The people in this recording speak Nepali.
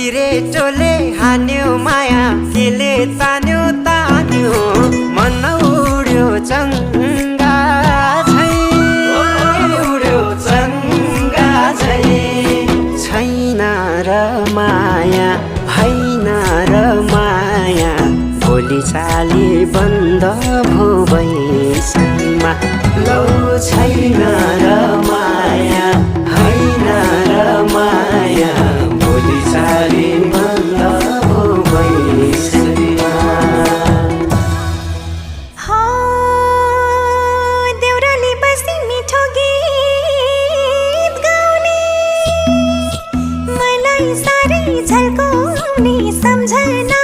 सिरेटोले हान्यो माया केले तान्यो तान्यो मन उड्यो चङ्गा झै उड्यो चङ्गा झै छैन र माया भएन र माया भोलि चाली बन्द भो बैसैमा लौ छैन र माया होइन र माया भोलि चाली बन्द भो बैसैमा देउराली बस्ती मिठो गीत गाउने मलाई साह्रै झल्काउने सम्झना